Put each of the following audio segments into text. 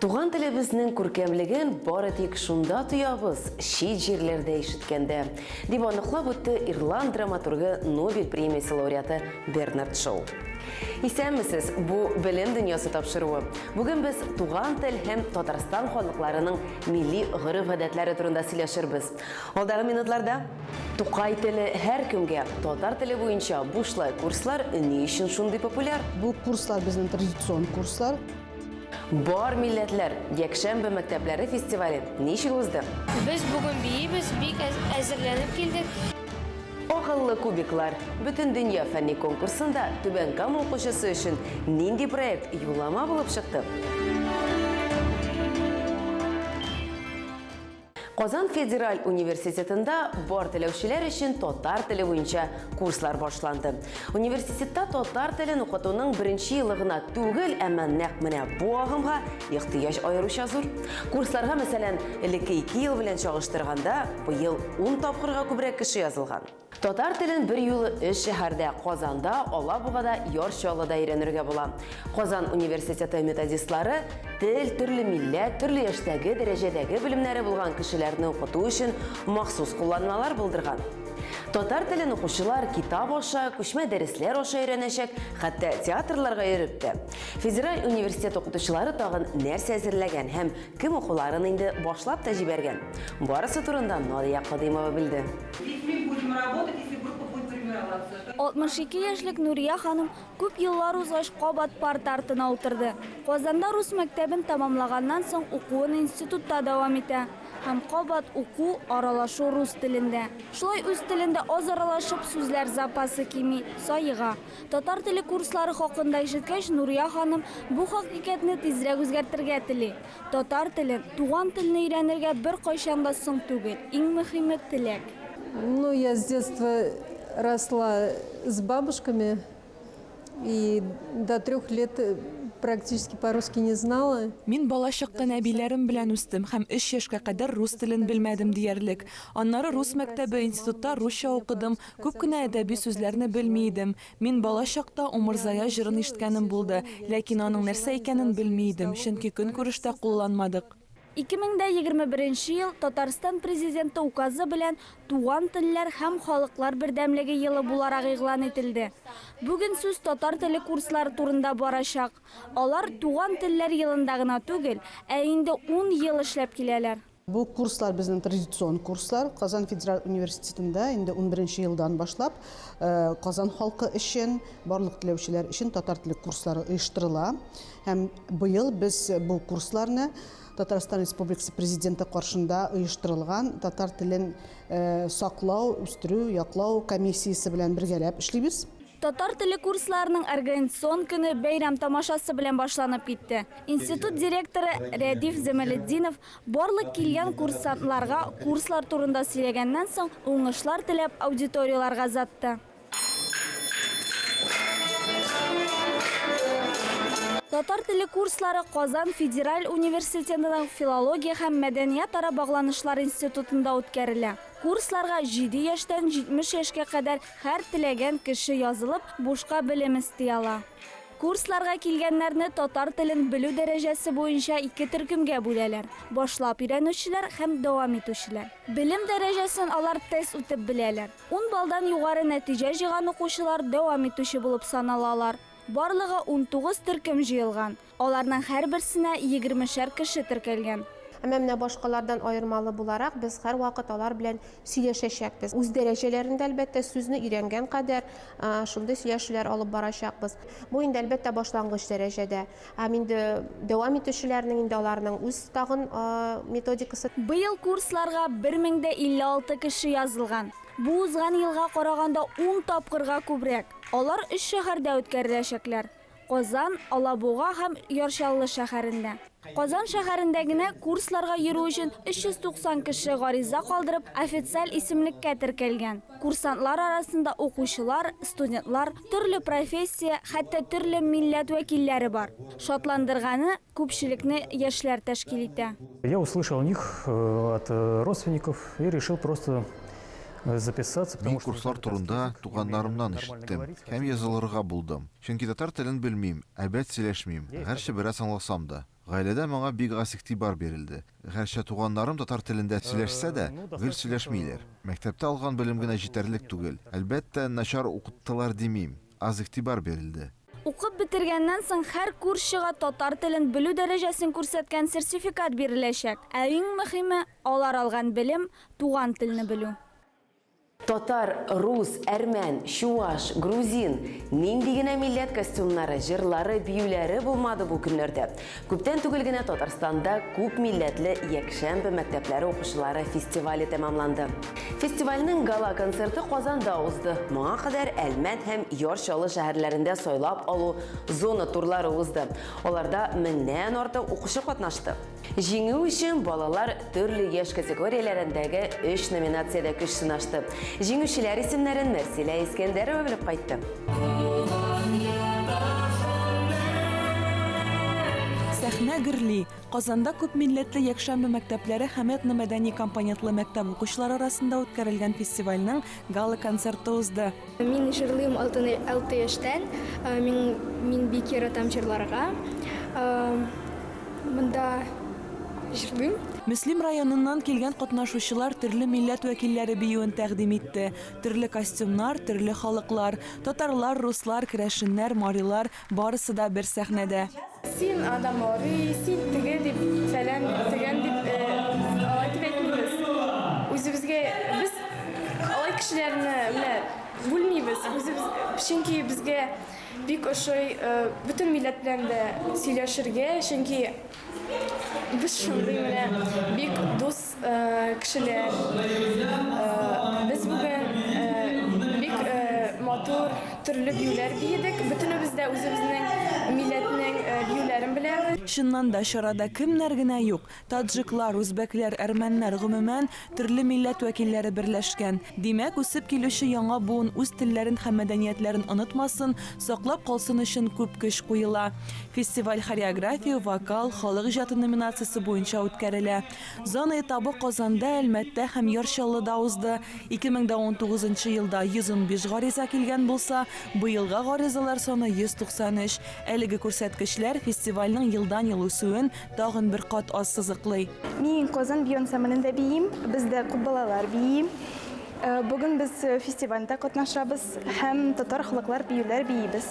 Туган телебезнең күркәмлеген бары тик шунда тоябыз, чит җирләрдә ишеткәндә, дип аныклап үтте ирланд драматургы Нобель премиясе лауреаты Бернард Шоу. Исәнмесез, бу Белем дөньясы тапшыруы. Бүген без туган тел һәм Татарстан халыкларының милли гореф-гадәтләре турында сөйләшербез. Алдагы минутларда Тукай теле һәркемгә, татар теле буенча бушлай курслар ни өчен шундый популяр? Бу курслар безнең традицион курслар. Бар милләтләр якшәмбе мәктәпләре фестивале ничек узды? Без бүген биибез, бик әзерләнеп килдек. Акыллы кубиклар Бөтендөнья фәнни конкурсында Түбән Кама укучысы өчен нинди проект юллама булып чыкты? Казан федераль университетында бар теләүчеләр өчен татар теле буенча курслар башланды. Университетта татар телен укытуның беренче елы гына түгел, әмма нәкъ менә бу агымга ихтыяҗ аеруча зур. Курсларга, мәсәлән, элекке ике ел белән чагыштырганда, быел ун тапкырга күбрәк кеше язылган. Татар телен берьюлы өч шәһәрдә, Казанда, Алабугада, Яр Чаллыда өйрәнергә була. Казан университеты методистлары тел, төрле милләт, төрле яшьтәге, дәрәҗәдәге белемнәре булган кешеләрне укыту өчен махсус кулланмалар булдырган. Татар телен укучылар китап аша, күчмә дәресләр аша өйрәнәчәк, хәтта театрларга йөреп тә. Федераль университет укытучылары тагын нәрсә әзерләгән һәм кем укуларын инде башлап та җибәргән? Барысы турында Надия Кадыймова белде. С детьми будем работать, если группа будет формироваться. 62 яшьлек Нурия ханым күп еллар узгач кабат парта артына утырды. Казанда рус мәктәбен тәмамлаганнан соң укуын институтта дәвам итә. Һәм кабат уку, аралашу рус телендә. Шулай үз телендә аз аралашып, сүзләр запасы кими, саега. Татар теле курслары хакында ишеткәч, Нурия ханым бу хакыйкатьне тизрәк үзгәртергә тели. Татар телен, туган телне өйрәнергә беркайчан да соң түгел, иң мөһиме, теләк. Ну, я с детства росла с бабушками и до трех лет практически по-русски не знала. Мин бала чактан әбиләрем белән үстем һәм өч яшькә кадәр рус телен белмәдем диярлек. Аннары рус мәктәбе, институтта русча укыдым, күп кенә әдәби сүзләрне белми идем. Мин бала чакта Умырзая җырын ишеткәнем булды, ләкин аның нәрсә икәнен белми идем, чөнки көнкүрештә кулланмадык. 2021 ел Татарстан Президенты указы белән Туган телләр һәм халыклар бердәмлеге елы буларак игълан ителде. Бүген сүз татар теле курслары турында барачак. Алар Туган телләр елында гына түгел, ә инде ун ел эшләп киләләр. Бу курслар безнең традицион курслар. Казан федераль университетында инде унберенче елдан башлап Казан халкы өчен, барлык теләүчеләр өчен татар теле курслары оештырыла. Һәм быел без бу курсларны Татарстан Республикасы Президенты каршында оештырылган татар телен саклау, үстерү, яклау комиссиясе белән бергәләп эшлибез. Татар теле курсларының организацион көне бәйрәм тамашасы белән башланып китте. Институт директоры Рәдиф Зәмалетдинов барлык килгән курсантларга курслар турында сөйләгәннән соң, уңышлар теләп аудиторияләргә озатты. Татар теле курслары Казан федераль университетының Филология һәм мәдәниятара багланышлар институтында үткәрелә. Курсларга җиде яшьтән 70 яшькә кадәр Һәр теләгән кеше язылып, бушка белем эсти ала. Курсларга килгәннәрне татар телен белү дәрәҗәсе буенча ике төркемгә бүләләр, башлап өйрәнүчеләр һәм дәвам итүчеләр. Белем дәрәҗәсен алар тест үтеп беләләр. Ун баллдан югары нәтиҗә җыйган укучылар дәвам итүче булып саналалар. Барлыгы 19 төркем җыелган. Аларның һәрберсенә егермешәр кеше теркәлгән. Әмма менә башкалардан аермалы буларак, без һәрвакыт алар белән сөйләшәчәкбез. Үз дәрәҗәләрендә, әлбәттә, сүзне өйрәнгән кадәр шундый сөйләшүләр алып барачакбыз. Бу инде, әлбәттә, башлангыч дәрәҗәдә. Һәм инде дәвам итүчеләрнең инде аларның үз тагын методикасы. Быел курсларга 1056 кеше язылган. Бу узган елга караганда ун тапкырга күбрәк. Алар өч шәһәрдә үткәреләчәкләр. Казан, Алабуга һәм Яр Чаллы шәһәрендә. Казан шәһәрендә генә курсларга йөрү өчен 390 кеше гариза калдырып, официаль исемлеккә теркәлгән. Курсантлар арасында укучылар, студентлар, төрле профессия, хәтта төрле милләт вәкилләре бар. Шатландырганы, күпчелекне яшьләр тәшкил итә. Я услышал о них от родственников и решил просто записаться, Мин курслар турында туганнарымнан ишеттем һәм язылырга булдым. Чөнки татар телен белмим, әйбәт сөйләшмим, гәрчә бераз аңласам да. Гаиләдә моңа бик аз игътибар бирелде. Гәрчә туганнарым татар телендә сөйләшсә дә, гел сөйләшмиләр. Мәктәптә алган белем генә җитәрлек түгел. Әлбәттә, начар укыттылар димим, аз игътибар бирелде. Укып бетергәннән соң һәр курсчыга татар телен белү дәрәҗәсен күрсәткән сертификат биреләчәк. Ә иң мөһиме, алар алган белем, туган телне белү. Татар, рус, әрмән, чуаш, грузин, нинди генә милләт костюмнары, җырлары, биюләре булмады бу көннәрдә. Күптән түгел генә Татарстанда күп милләтле якшәмбе мәктәпләре укучылары фестивале тәмамланды. Фестивальнең гала-концерты Казанда узды. Моңа кадәр Әлмәт һәм Яр Чаллы шәһәрләрендә сайлап алу зона турлары узды. Аларда меңнән артык укучы катнашты. Җиңү өчен балалар төрле яшь категорияләрендәге өч номинациядә көч сынашты. Җиңүчеләр исемнәрен Мәрсилә Искәндәрова белеп кайтты. Сәхнә гөрли. Казанда күпмилләтле якшәмбе мәктәпләре һәм этномәдәни компонентлы мәктәп укучылары арасында үткәрелгән фестивальнең гала-концерты узды. Мин җырлыйм алты яшьтән. Мин бик яратам җырларга. Монда җырлыйм. Мөслим районыннан килгән катнашучылар төрле милләт вәкилләре биюен тәкъдим итте. Төрле костюмнар, төрле халыклар. Татарлар, руслар, керәшеннәр, марилар, барысы да бер сәхнәдә. Син анда мари, син теге дип, фәлән, төгән дип алай дип әйтмибез. Үзебезгә без алай кешеләрне менә бүлмибез. Үзебез, чөнки безгә Бик ошый бөтен милләт белән дә сөйләшергә, чөнки без шундый менә бик дус кешеләр. Без бүген бик матур төрле биюләр биедек. Бөтенебез дә үзебезнең милләтнең биюләрен беләбез. Чыннан да, чарада кемнәр генә юк. Таджиклар, үзбәкләр, әрмәннәр, гомумән, төрле милләт вәкилләре берләшкән. Димәк, үсеп килүче яңа буын үз телләрен һәм мәдәниятләрен онытмасын, саклап калсын өчен күп көч куела. Фестиваль хореография, вокал, халык иҗаты номинациясе буенча үткәрелә. Зона этабы Казанда, Әлмәттә һәм Яр Чаллыда узды. 2019 нчы елда 115 гариза килгән булса, быелга гаризалар саны 193. Әлеге күрсәткечләр фестивальнең елдан-ел үсүен Тагын бер кат ассызыклый. Мин Казан бию ансамблендә биим, бездә күп балалар бии. Бүген без фестивальдә катнашабыз һәм татар халыклар биюләр биибез.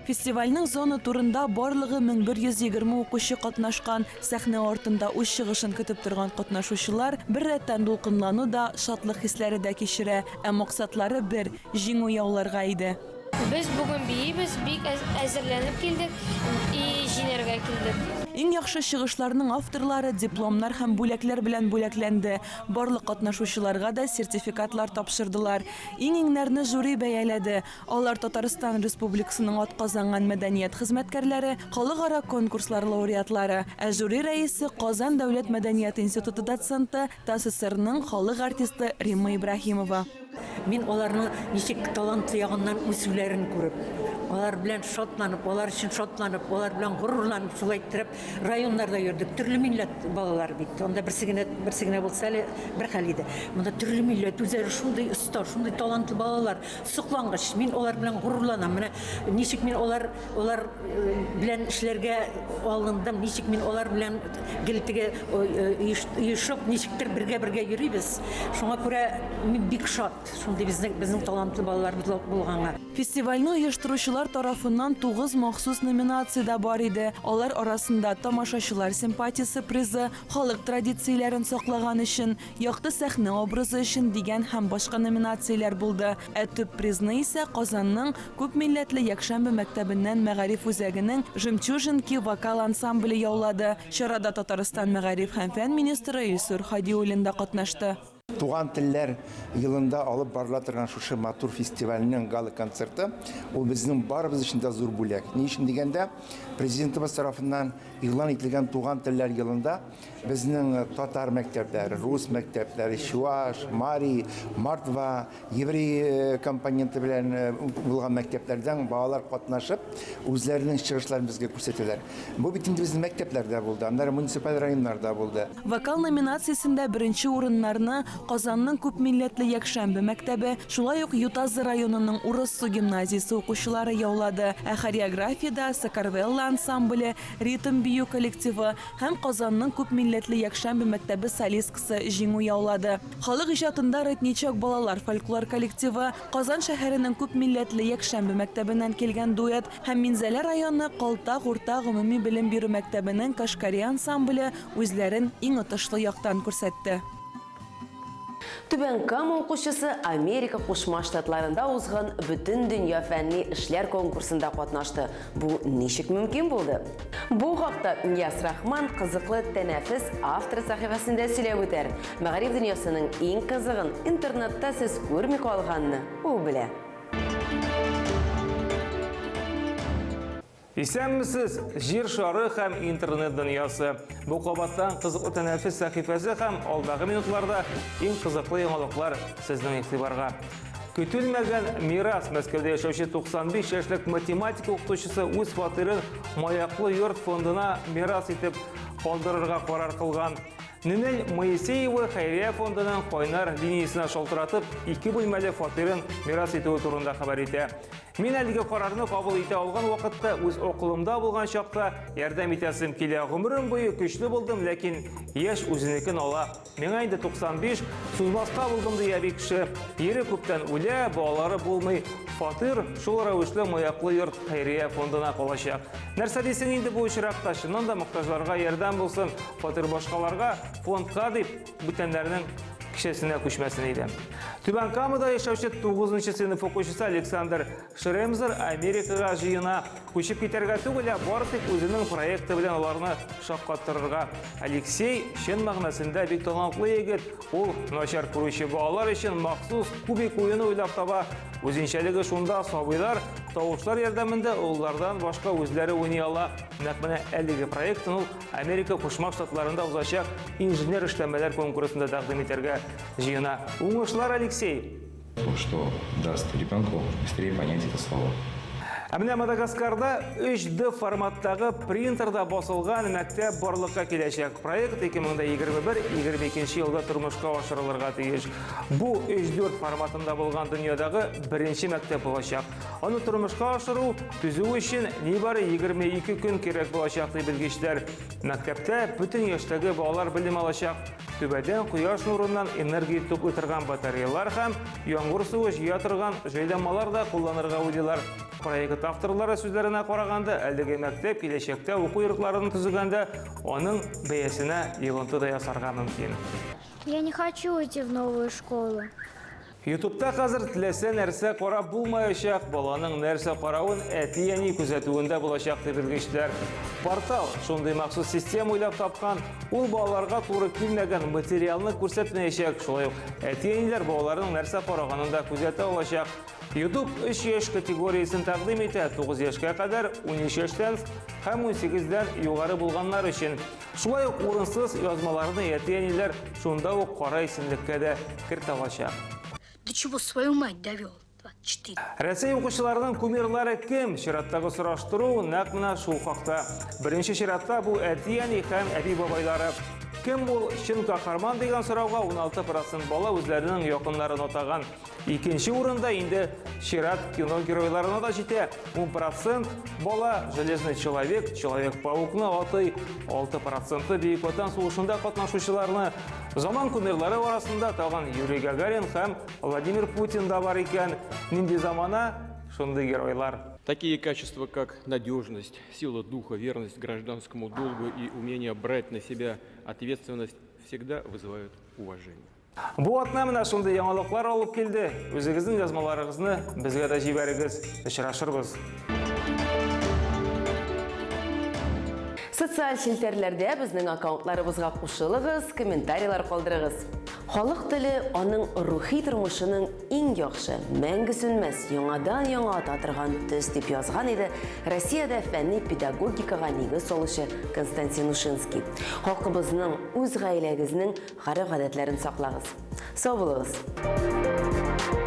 Фестивальнең зона турында барлыгы 1120 укучы катнашкан. Сәхнә артында үз чыгышын көтеп торган катнашучылар беррәттән дулкынлану да, шатлык хисләре дә кичерә. Ә максатлары бер, җиңү яуларга иде. Без бүген биибез, бик әзерләнеп килдек и җиңәргә килдек. Иң яхшы чыгышларның авторлары дипломнар һәм бүләкләр белән бүләкләнде. Барлык катнашучыларга да сертификатлар тапшырдылар. Иң-иңнәрне жюри бәяләде. Алар Татарстан Республикасының атказанган мәдәният хезмәткәрләре, халыкара конкурслар лауреатлары. Ә жюри рәисе, Казан дәүләт мәдәният институты доценты, ТАССРның халык артисты Римма Ибраһимова. Мин аларның ничек талантлы ягыннан үсүләрен күреп, алар белән шатланып, алар өчен шатланып, алар белән горурланып, шулай иттереп районнарда йөрдек. Төрле милләт балалары бит. Анда берсе генә, берсе генә булса әле бер хәл иде. Монда төрле милләт, үзләре шундый оста, шундый талантлы балалар. Соклангыч. Мин алар белән горурланам. Менә ничек мин алар, алар белән эшләргә алындым, ничек мин алар белән гел теге оешып, ничектер бергә-бергә йөрибез. Шуңа күрә мин бик шат, шундый безнең, безнең талантлы балаларыбыз булганга. Фестивальне оештыручылар тарафыннан тугыз махсус номинация дә бар иде. Алар арасында Тамашачылар симпатиясе призы, Халык традицияләрен саклаган өчен, Якты сәхнә образы өчен дигән һәм башка номинацияләр булды. Ә төп призны исә Казанның күпмилләтле якшәмбе мәктәбеннән мәгариф үзәгенең Жемчужинки вокал ансамбле яулады. Чарада Татарстан мәгариф һәм фән министры Илсур Һадиуллин да катнашты. Туган телләр елында алып барыла торган шушы матур фестивальнең гала-концерты, ул безнең барыбыз өчен дә зур бүләк. Ни өчен дигәндә, Президентыбыз тарафыннан игълан ителгән Туган телләр елында Безнең татар мәктәпләре, рус мәктәпләре, чуаш, мари, мордва, еврей компоненты белән булган мәктәпләрдән балалар катнашып, үзләренең чыгышларын безгә күрсәтәләр. Бу бит инде безнең мәктәпләрдә булды, аннары муниципаль районнарда булды. Вокал номинациясендә беренче урыннарны Казанның күпмилләтле якшәмбе мәктәбе, шулай ук Ютазы районының Урыссу гимназиясе укучылары яулады. Ә хореографиядә Сакарвелла ансамбле, Ритм бию коллективы һәм Казанның күпмилләтле якшәмбе мәктәбе солисткасы җиңү яулады. Халык иҗатында Родничок балалар фольклор коллективы, Казан шәһәренең күпмилләтле якшәмбе мәктәбеннән килгән дуэт һәм Минзәлә районы Калтак урта гомуми белем бирү мәктәбенең Кашкари ансамбле үзләрен иң отышлы яктан күрсәтте. Түбән Кама укучысы Америка Кушма Штатларында узган Бөтендөнья фәнни эшләр конкурсында катнашты. Бу ничек мөмкин булды? Бу хакта Нияз Рахман кызыклы тәнәфес авторы сәхифәсендә сөйләп үтәр. Мәгариф дөньясының иң кызыгын, интернетта сез күрми калганны ул белә. Исәнмесез, Җир шары һәм интернет дөньясы. Бу кабаттан кызыклы тәнәфес сәхифәсе һәм алдагы минутларда иң кызыклы яңалыклар сезнең игътибарга. Көтелмәгән мирас Мәскәүдә яшәүче 95 яшьлек математика укытучысы үз фатирын Маяклы йорт фондына мирас итеп калдырырга карар кылган. Нинель Моисеева хәйрия фондының кайнар линиясенә шалтыратып, ике бүлмәле фатирын мирас итүе турында хәбәр итә. Мин әлеге карарны кабул итә алган вакытта, үз акылымда булган чакта ярдәм итәсем килә. Гомерем буе көчле булдым, ләкин яшь үзенекен ала. Миңа инде 95, сузмаска булдым, ди әби кеше. Ире күптән үлә, балалары булмый. Фатир шул рәвешле Маяклы йорт хәйрия фондына калачак. Нәрсә дисең инде бу очракта? Чыннан да мохтаҗларга ярдәм булсын, фатир башкаларга, фондка дип, бүтәннәрнең кешесенә күчмәсен иде. Түбән Камада яшәүче 9 сыйныф укучысы Александр Шремзер Америкага җыена. Күчеп китәргә түгел, ә бары тик үзенең проекты белән аларны шаккатырырга. Алексей чын мәгънәсендә бик талантлы егет. Ул начар күрүче балалар өчен махсус кубик уены уйлап таба. Үзенчәлеге шунда, сабыйлар тавышлар ярдәмендә олылардан башка үзләре уйный ала. Нәкъ менә әлеге проектын ул Америка Кушма Штатларында узачак инженер эшләнмәләр конкурсында тәкъдим итәргә җыена. Уңышлар, Алексей! То, что даст ребенку быстрее понять это слово. Ә менә Мадагаскарда 3D форматтагы принтерда басылган мәктәп барлыкка киләчәк. Проект 2021-2022 елда тормышка ашырылырга тиеш. Бу 3-4 форматында булган дөньядагы беренче мәктәп булачак. Аны тормышка ашыру, төзү өчен нибары 22 көн кирәк булачак, ди белгечләр. Мәктәптә бөтен яшьтәге балалар белем алачак. Түбәдән кояш нурыннан энергия туплый торган батареялар һәм яңгыр суы җыя торган җайланмалар да кулланырга уйлыйлар. Проект авторлары сүзләренә караганда, әлеге мәктәп киләчәктә уку йортларын төзегәндә аның бәясенә йогынты да ясарга мөмкин. Я не хочу идти в новую школу. Ютубта хәзер теләсә нәрсә карап булмаячак, баланың нәрсә каравын әти-әни күзәтүендә булачак, ди белгечләр. Портал шундый махсус система уйлап тапкан, ул балаларга туры килмәгән материалны күрсәтмәячәк, шулай ук әти-әниләр балаларының нәрсә караганын да күзәтә алачак. YouTube 3 яшь категориясен тәкъдим итә, 9 яшькә кадәр, 13 яшьтән һәм 18дән югары булганнар өчен. Шулай ук урынсыз язмаларны әти-әниләр шунда ук кара исемлеккә дә кертә алачак. До чего свою мать довел? 24. Рәсәй укучыларының кумирлары кем? Чираттагы сораштыру нәкъ менә шул хакта. Беренче чиратта бу әти-әни һәм әби-бабайлары. Кем ул чын каһарман дигән сорауга 16% бала үзләренең якыннарын атаган. Икенче урында инде чират кино геройларына да җитә. 10% бала Железный человек, Человек-паукны атый. 6% Бөек Ватан сугышында катнашучыларны. Заман кумирлары арасында тагын Юрий Гагарин һәм Владимир Путин да бар икән. Нинди замана, шундый геройлар. Такие качества, как надежность, сила духа, верность гражданскому долгу и умение брать на себя ответственность, всегда вызывают уважение. Бу атна менә шундый яңалыклар алып килде. Үзегезнең язмаларыгызны безгә дә җибәрегез. Очрашырбыз. Социаль челтәрләрдә безнең аккаунтларыбызга кушылыгыз, комментарийлар калдырыгыз. Халык теле аның рухи тормышының иң яхшы, мәңге сүнмәс, яңадан-яңа ата торган төс дип язган иде Россиядә фәнни педагогикага нигез салучы Константин Ушинский. Халкыбызның, үз гаиләгезнең Гореф-гадәтләрен саклагыз. Сау булыгыз!